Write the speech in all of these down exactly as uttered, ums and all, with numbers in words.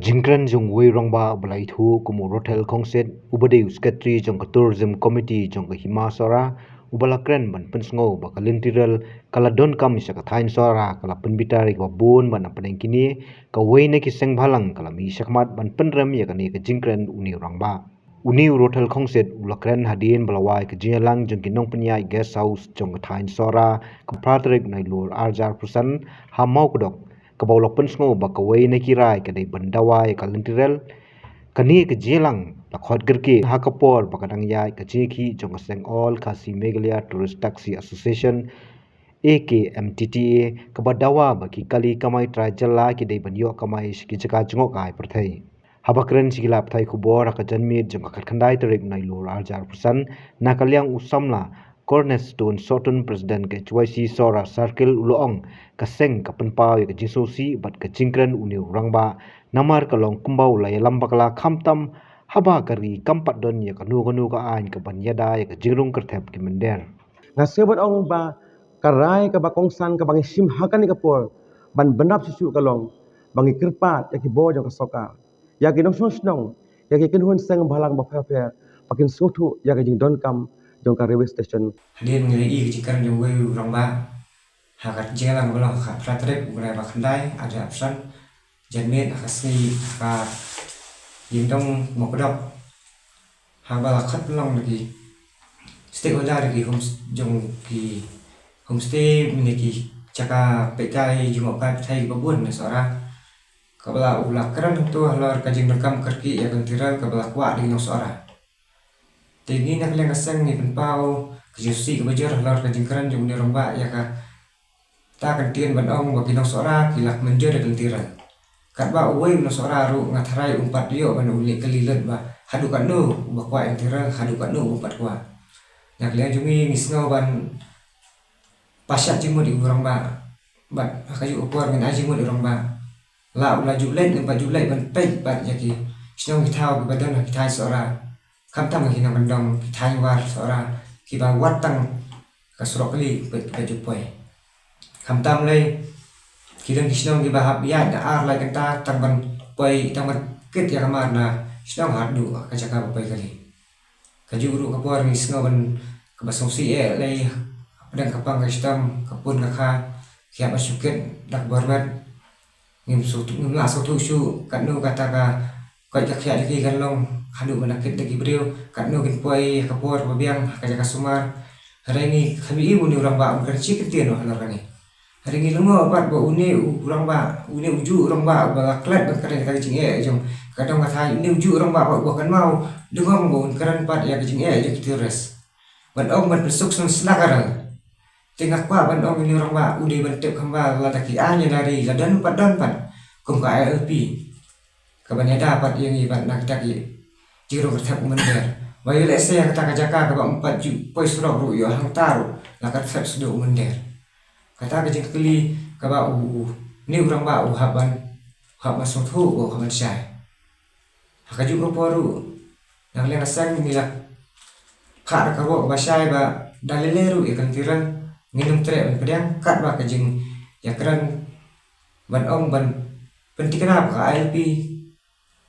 Jingkren jong uwei u rangbah uba la ithuh kum u Rothel Khongsit, uba dei u Secretary jong ka Tourism Committee jong ka Hima Sohra, uba la kren ban pynsngew ba ka lynti rel ka la donkam sha ka thaiñ Sohra, ka la pynbitar ïa kiba bun bad napdeng kine, kawei na ki seng bhalang ka la mih shakhmat ban pynrem ïa kane ka jingkren une u rangbah. Une u Rothel Khongsit u la kren hadien ba la wai ka jingïalang jong ki nongpynïaid guest house jong ka thaiñ Sohra, ka phra tarik Nailur arhajar arphew san, ha Mawkdok, kaba u la pynsngew ba kawei na ki rai ka dei ban dawa ïa ka lynti rel. Kane ka jingïalang la khot kyrkieh ha ka por ba ka dang ïaid ka jingïakhih jong ka seng All Khasi Meghalaya Tourist Taxi Association, A K M T T A, kaba dawa ba ki kali kamai trai jylla ki dei ban ïoh kamai sha ki jaka jngohkai pyrthei. Haba kren sha ki lad pathai khubor ha ka janmiet jong ka khatkhyndai tarik Nailur arhajar arphew san, na ka liang u samla Cornerstone Sohtun, President ka H Y C Sohra Circle, u la ong ka seng ka pynpaw ïa ka jingsngewsih bad ka jingkren une u rangbah, namar ka long kumba u la ïalam bakla, khamtam haba ka ri kam pat don ïa kano kano ka aiñ ka ban ïada ïa ka jingrung kyrthep ki mynder. Nga sngew ban ong ba ka rai kaba kongsan kaba ngi shim ha kane ka por ban bynrap shuh shuh ka long ba ngi kyrpad ïa ki bor jong ka sorkar, ïa ki nongshong shnong, ïa ki kynhun seng bhalang bapher bapher, ba kin sngewthuh ïa ka jingdonkam jong ka railway station. Hadien ngi la ïohi ka jingkren jong uwei u rangbah ha ka jingïalang ba long ha ka phra tarik u bnai ba khyndai arhajar arphew san, janmiet ha ka sngi ha ka ïingdong Mawkdok, ha kaba la khot pynlong da ki stakeholder, da ki home, jong ki homestay, ne ki jaka peit kai jngohkai pyrthei kiba bun na Sohra, kaba la u la kren hangto halor ka jingdonkam kyrkieh ïa ka lynti rel kaba la kwah da ki nong Sohra. Te ngi na ka liang ka seng ngi pynpaw ka jingsngewsih kaba jur halor ka jingkren jong une u rangbah ïa kata ka ktien ban ong ba ki nong Sohra ki la mynjur ïa ka lynti rel. Katba uwei u nong Sohra ruh nga tharai um pat ïoh ban u leh kylli lut ba haduh katno uba kwah ïa ka lynti rel, haduh katno um pat kwah. Na ka liang jong ngi ngi sngew ban pashat jingmut ïa u rangbah bad ha kajuh ka por ngin ai jingmut ïa u rangbah. La u la ju leit, ngim pat ju leit ban peit pat ïa ki shnong ki thaw kiba don ha ki thaiñ Sohra, khamtam ha ki nongkyndong, ki thaiñ War Sohra, kiba wat tang ka surok kali peit, peit ju poi. Khamtam lei ki don ki shnong kiba hap ïaid da ar lai kynta tang ban poi, tang ban kit ïa ka mar na shnong haduh ka jaka ba poi kali. Kajuh ruh ka por ngi sngew ban kaba sngewsih eh lei, hapdeng ka pang ka shitom, ka pun ka kha, ki hap ban shu kit da ka bor met. Ngim sngewthuh, ngim lah sngewthuh shuh katno kata ka koit ka khiah jong ki kan long haduh ban da kit da ki briew, katno kin poi ha ka por ba biang ha ka jaka sumar. Hynrei ngi kham ïohi ba une u rangbah um kren shi kyntien ruh halor kane. Hynrei ngi lyngngoh pat ba une u rangbah, une ujuh u rangbah uba la klet ban kren kata ka jingeh jong ka dong ka thaiñ, une ujuh u rangbah pat uba kynmaw lyngngoh ba un kren pat ïa ka jingeh jong ki tourist. Ban ong ban pynsuk sngewsih ka rel. Te nga kwah ban ong ïa une u rangbah u dei ban tip kham bha lada ki aiñ ïa la ri la don pat don pat kum ka I L P, kaban ïada pat ïa ngi pat na kita ki jingrung kyrthep u mynder. Ba ïoh lehse ïa kata ka jaka kaba ym pat ju poi surok ruh, ïoh hangta ruh la kyrthep shuh u mynder. Kata ka jingkylli kaba u, u, une u rangbah u hap ban, u hap ban sngewthuh, u hap ban shai. Ha kajuh ka por ruh, na ka liang ka seng ngi la phah da ka ruh kaba shai ba da lei lei ruh ïa ka lynti rel ngin ym treh ban pdiang, katba ka jingïakren ban ong ban pynthikna ba ka I L P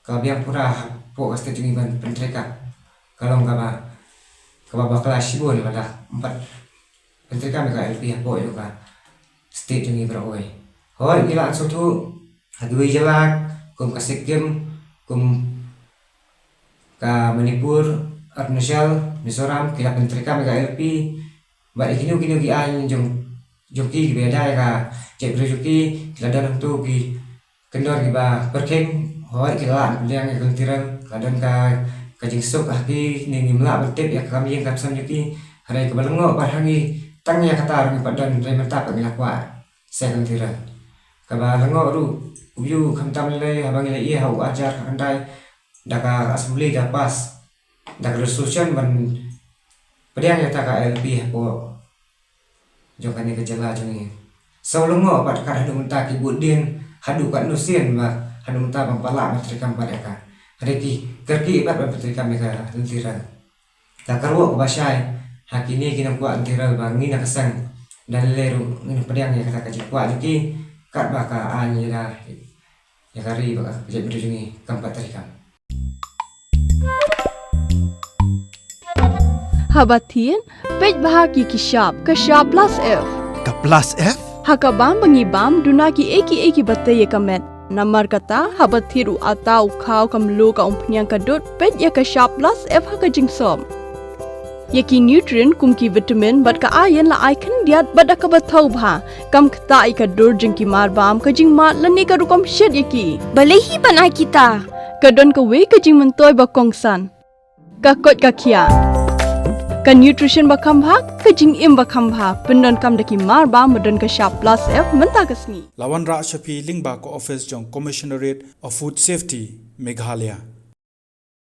ka biang pura hapoh ka state jong ngi ban pyntreikam. Ka long kaba, kaba bakla shibun lada ym pat pyntreikam ïa ka I L P hapoh ïa ka state jong ngi baroh kawei. Hooid, ngi la sngewthuh ha kiwei ki jylla kum ka Sikkim, kum ka Manipur, Arunachal, Mizoram, ki la pyntreikam ïa ka I L P. Bad ïa kino kino ki aiñ jong, jong ki kiba ïada ïa ka jaitbynriew jong ki, ki la don hangto ki kyndon kiba pyrkhing, hooid ki la lah ban pdiang ïa ka lynti rel, ka don ka, ka jingsuk ha ki, ne ngim lah ban tip ïa ka kam ïing kam sem jong ki. Hynrei kaba lyngngoh bad ha ngi tang ïa kata ruh ngim pat don, hynrei mynta pat ngi la kwah sa ïa ka lynti rel. Kaba lyngngoh ruh, u ïoh khamtam lei haba ngi la ïohi ha u arhajar khyndai da ka assembly ka pass da ka resolution ban pdiang ïa kata ka I L P hapoh jong kane ka jylla jong ngi. Sa lyngngoh pat kat haduh mynta ki bud dien haduh katno sien ba haduh mynta bym pat lah ban treikam pat ïa ka. Hynrei ki kyrkieh pat ban pyntreikam ïa ka lynti rel. Ka kyrwoh kaba shai ha kine ki nongkwah lynti rel ba ngi na ka seng da lei lei ruh ngin pdiang ïa kata ka jingkwah jong ki katba ka aiñ ïada Ïa ka ri bad ka jaitbynriew jong ngi kam pat trei kam. Haba thied, peit bha ïa ki shap, ka shap plus F. Ka plus F? Ha ka bam ba ngi bam, duna kiei kiei kiba tei ïa ka met. Namar kata, haba thied u atta, u khaw, ka mluh, ka umphniang, ka dud, peit ïa ka shap plus F ha ka jingsop. Ïa ki nutrient kum ki vitamin bad ka iron la ai khyndiat bad da kaba thaw bha. Kam ktah ïa ka dur jong ki marbam, ka jingmad lane ka rukom shet ïa ki. Balei hi ban ai kita? Ka don kawei ka jingmyntoi ba kongsan. Ka koit ka khiah. Ka nutrition ba kham bha, ka jingim ba kham bha. Pyndonkam da ki marbam ba don ka shap plus F mynta ka sngi. La wanrah sha phi lyngba ka office jong Commissionerate of Food Safety, Meghalaya.